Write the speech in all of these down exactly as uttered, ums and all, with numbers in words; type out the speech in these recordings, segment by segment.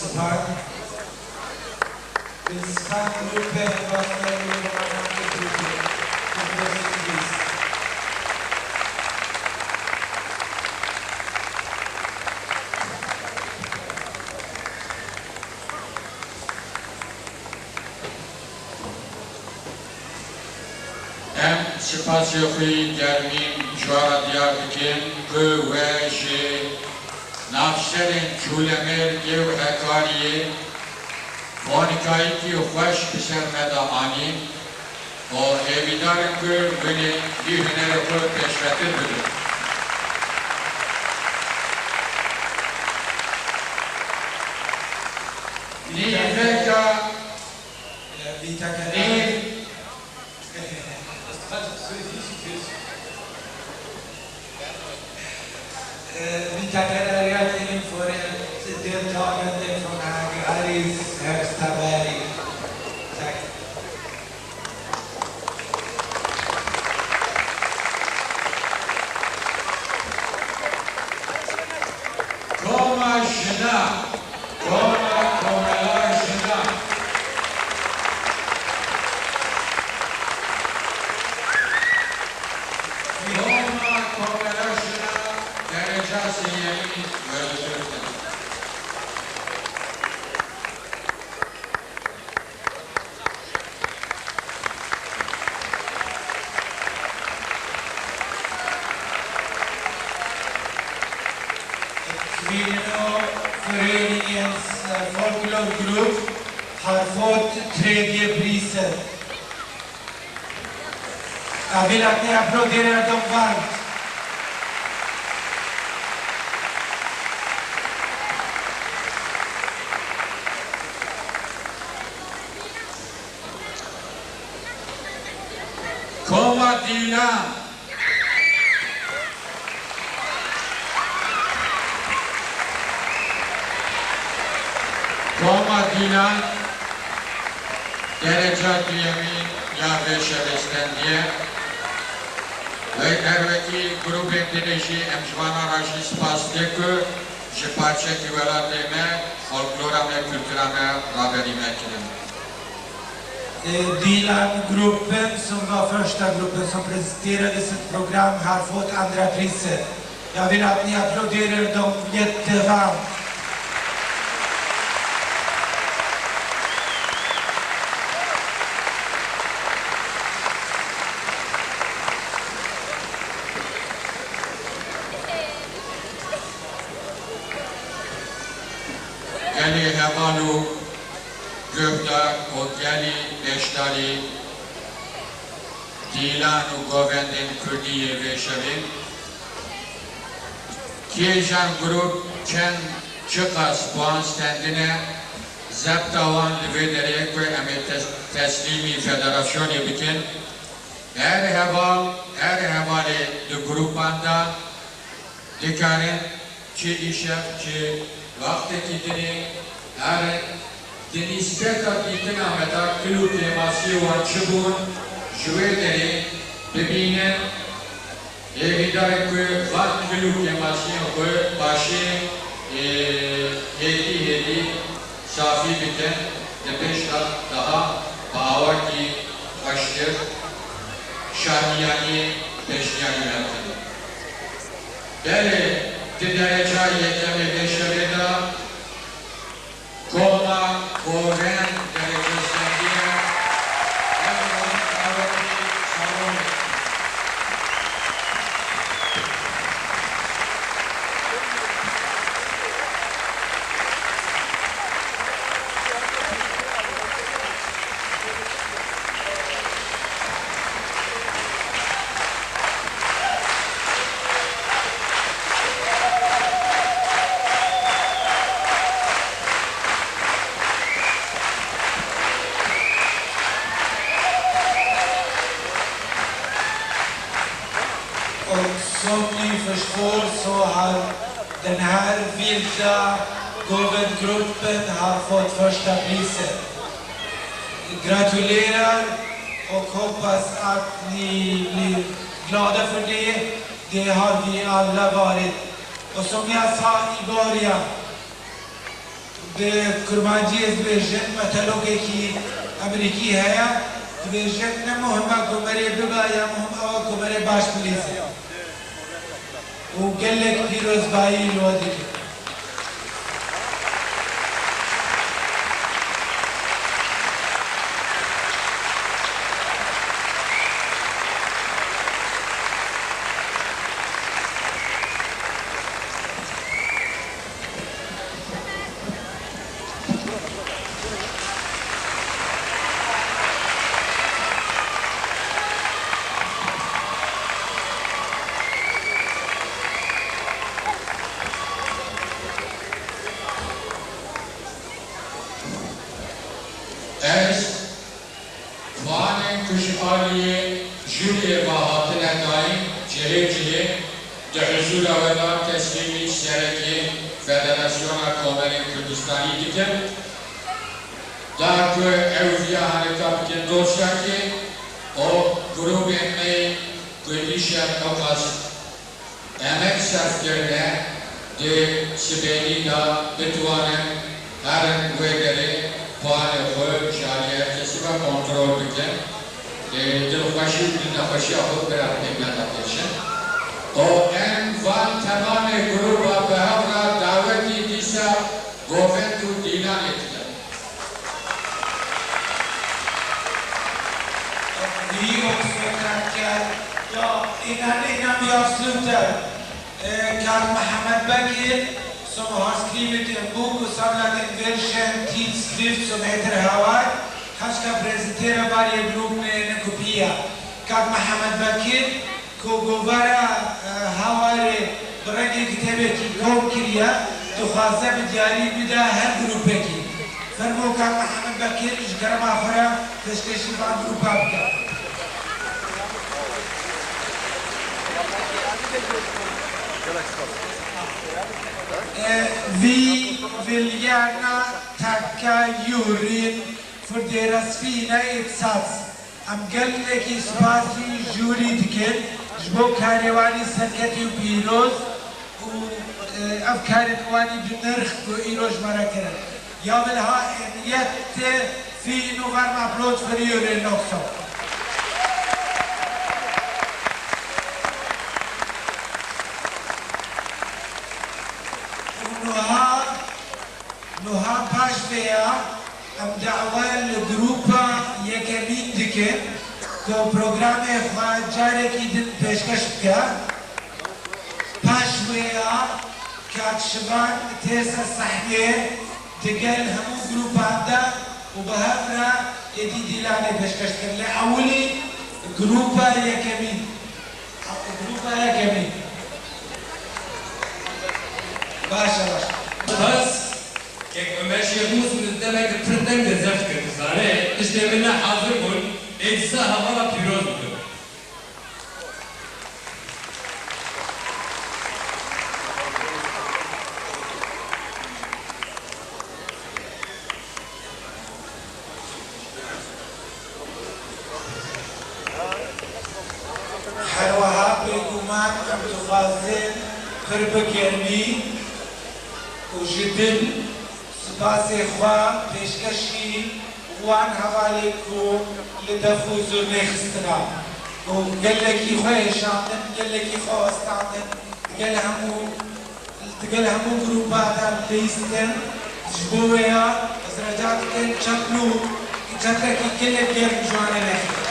Span. Span grupe, Em spasê xwe yî germîn ji we re diyar dikin ku we ji navserên Çûlemêrgê û Hekariyê xwanikayîkî xweş bi ser me de anîn û hêvîdar in ku hûn ê vî hunerê xwe pêşvetir bibin. Nîveka Vîteke nîv. Vîteke derya dînim fore, dil tagen de von Hagi Aris, Herbst Taberi. Koma jina, koma komela jina. Koma komela jina dereca sêyemîn werdigirtin. Queen Verenigens Folklor Grup, Harfot, tredje priset. Ev îlat ne applaudêrer dom varmt. Koma Dîlan. Koma Dîlan dereca duyemîn ya vê şevê stendiye. Wek her wekî grûpên din ê jî em ji vana re jî spas dike ku ji parçekî welatê me, folklora me, kultura me raberî me kirin. Äh, Dîlan Gruppen, som var första gruppen som presenterade sitt program, har fått andra priset. Jag vill att ni applåderar dem jättevarmt. Gelê heval û guhdar û gelî beşdarî dîlan û govendên kurdî yê vê şevê. Kîjan grûp çend çiqas puan stendine, zebta wan li vê derê ye ku em ê tes-, teslîmî federasyonê bikin. Her heval, her hevalê di grûpan de dikarin çi îşev, çi wextekî dinê herin, di nîsbeta dîtina me de kil û kêmasiyê wan çi bûn, ji wê derê bibînin. Hêvîdar in ku van kil û kêmasiyên xwe paşê, ê, hêdî hêdî safî bikin, di pêş de daha bi awakî xweştir şaniyaniyê pêşniyarî me bikin. Belê, di dereca yekemê vê şevê de koma Govend derece stendiye, ev awakî salonê. Und so die Verschwörung so halt den Herr Wilda Govend Gruppen har fått första priset. Gratulerar och hoppas att ni blir glada för det. Det har vi alla varit. Osomya Sa Îgorya. Bi kurmancî ez dibêjin, metelokekî emerîkî heye, dibêjin ne muhim e ku merê bibe, ya muhim ew e ku merê baş bilîze. Û gelek pîrozbayî li we dikim. Ez Puanên ku ji aliyê jûriyê ve hatine dayîn cihê cihê di huzûra we de teslîmî serekê Federasyona Komelên Kurdistanî dikim. Da ku ew viya herika bikin dosyakê û grûbên me ku îşev ew qas emek serf kirine, di sibênî de bitwanin herin wê derê puanê xwe ji alî her kesî ve kontrol bikin. Ê, dilxweşî û dilnexweşiya xwe bi re pêk vedabêjin. Û em van temanê grûba bi hev re dawetî dîsa govend û dîlanê dikin. Wie Oxford Radker, ja, innan, innan wie Absoluter. Äh, Kak Mehemmed Bekir, som har skrivit en bok och samlat en välkänd tidskrift som heter Hawaii. Han ska presentera varje grupp med en kopia. Kak Mehemmed Bekir, ku govara, eh, Hawarê bi rengê kitêbekî kom kiriye, dixwaze bi diyarî bide her grûpekî. Fermo kak Mihemed Bekir ji kerema xwe re pêşkêşî van grûpa bike. Eh, vî viliyana taka yûrîn fir dêresfîne îtsats. Em gelekî spasî jûrî dikin ji bo karê wan î serketî û pîroz û, e, ev karên wan î bi nirx ku îro ji me re kirin. Ya vilha en yet fîn û varma plot firîyorê nokso. Û nuha Nuha paş vê ya em dawe li grûpa yekemîn dikin ku programê xwe carekî din pêşkeş bike. Paş wê ya Kak Şivan tê ser sehneyê digel hemû grûpan de û bi hev re êdî dîlanê pêşkeş dikin. Lê ewilî grûpa yekemîn. Grûpa yekemîn. Baş e, baş e. Spas. Kek Omer Şêxmûs min demeke pir teng de zeft kir, dizane tiştê min ne hazir bûn, ê dîsa hevala pîroz bikim. Her wiha bêguman em dixwazin pir bi germî û ji dil spasê xwe pêşkêşî wan hevalên ku li def û zurnê xistine û gelekî xwe êşandin, gelekî xwe westandin, digel hemû Digel hemû grûpa de lîstin, ji bo wê ya ez rica dikim çeplu, çeprekî gelek germ ji wan re nexin.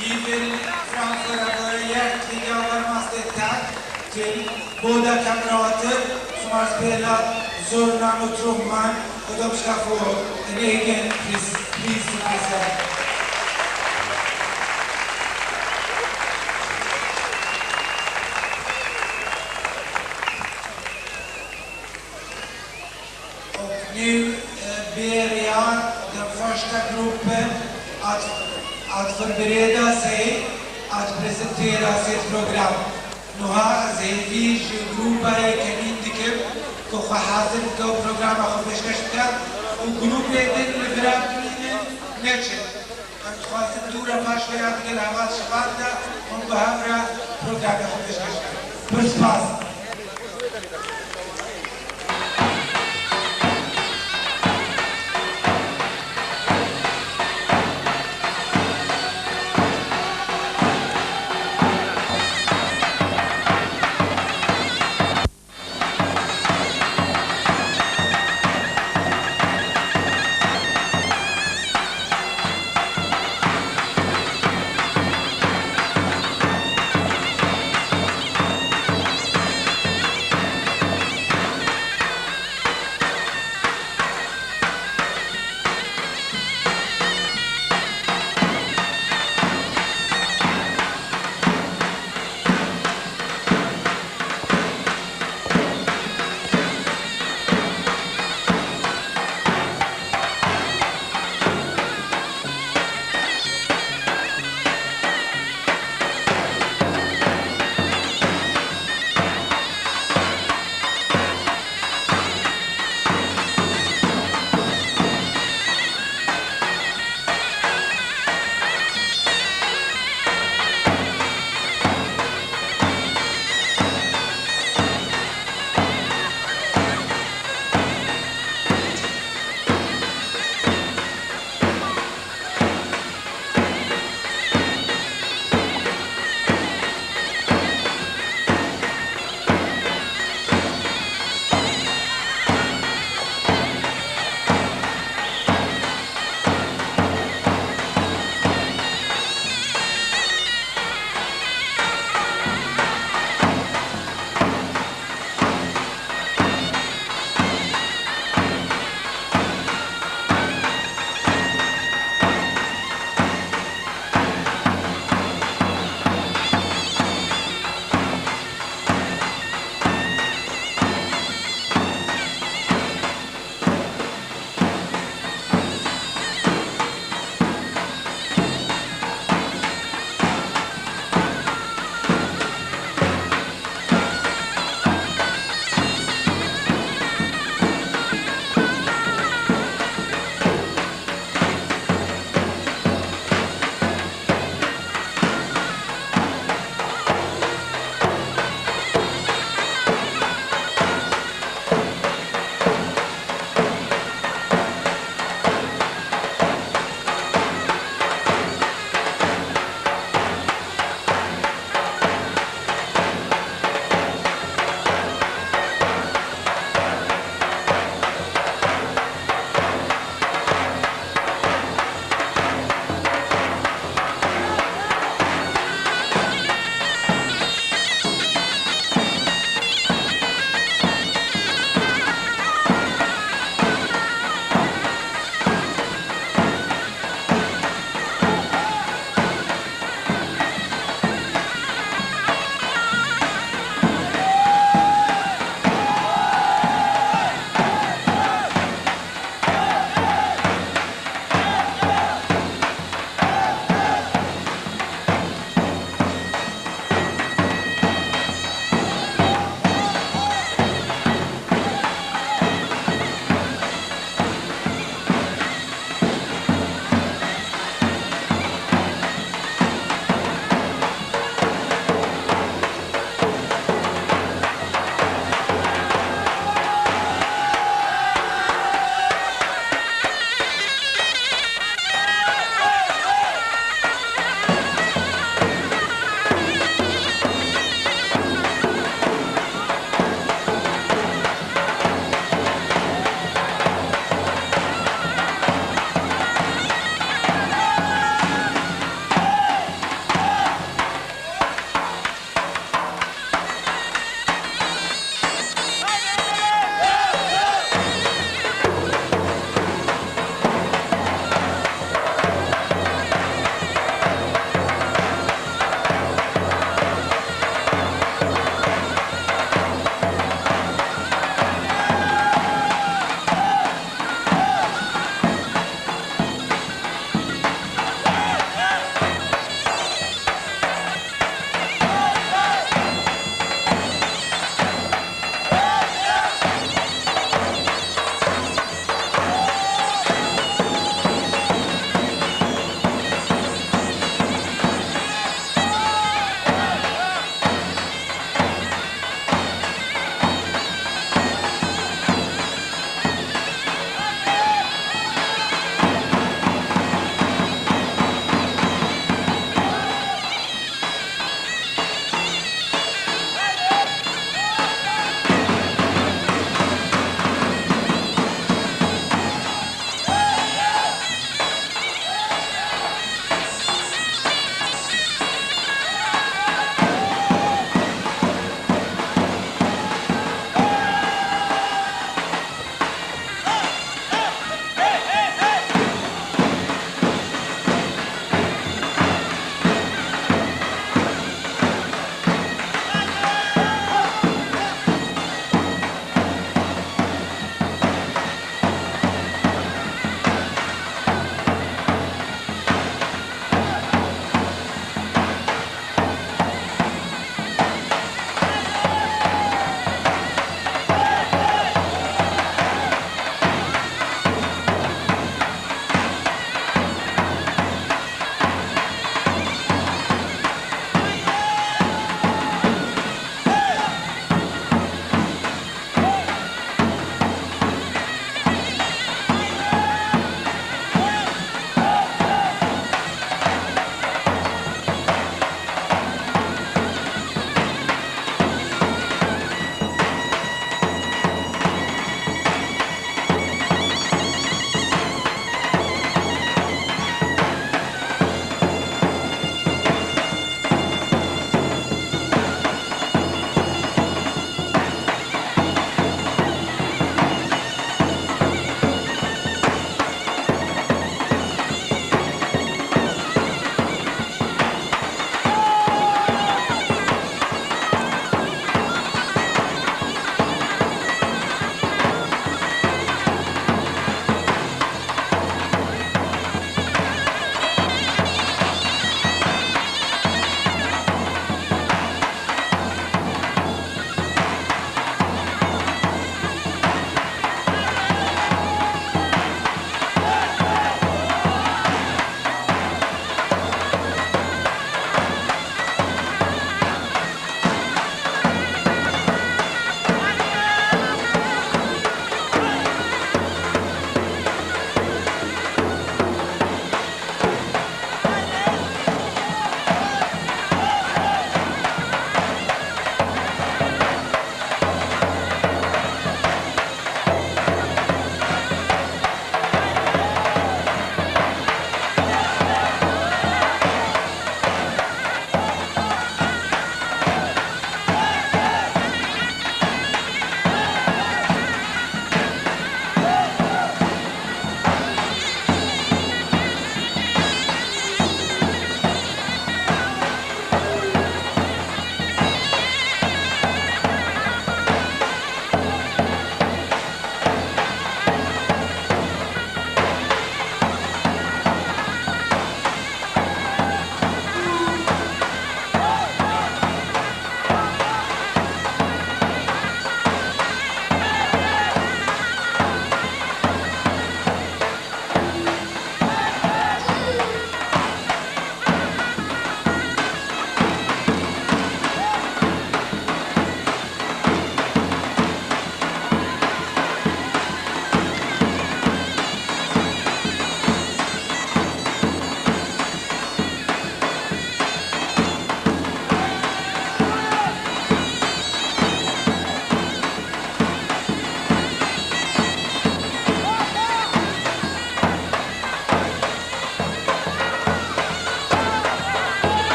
Wie will Frankfurter Projekt Liga Weltmeistertag. Boda kamerawatir, şima spêla zor nam û troh man, Xwedê bişka xwe, Rêgen, please, please, please. Opnieuw, eh, Beria, de Förster Gruppe, at, at Verbereda sei, at Presentera sei Programm. Nuha ez hêvî ji grûpa yekemîn dikim ku xwe hazir bike û programa xwe pêşkeş bike û grûpê din li vira bimînin, neçin. Em Xwestin dû re paşkeya digel hevat şivan de hûn bi hev re projeya xwe pêşkeş kirin. Pir spas.